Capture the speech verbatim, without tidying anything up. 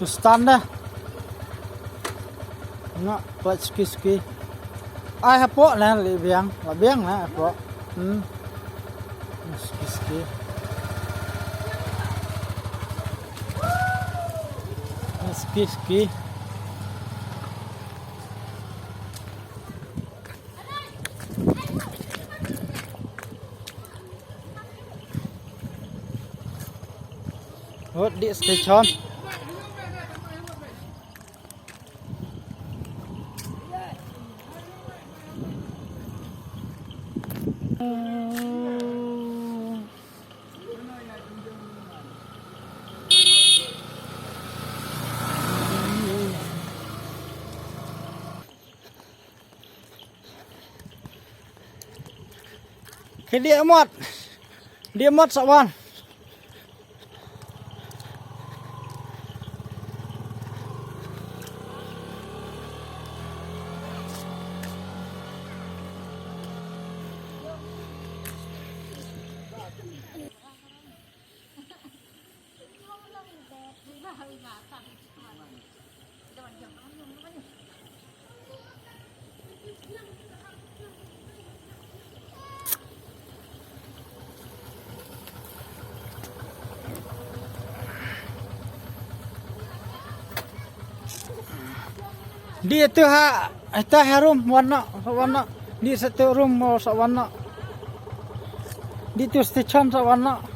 Stand da. Nga plat ski ski. Ai hapoh na li biang, la biang na hapoh. Hmm. Ski ski. Ski ski. Hot di station. Ki dih mot. Dih mot sa wan. Dih tu ha, ita ha room wan noh, wan noh. Dih satu room mo sa wan noh. Dih tu station sa wan noh.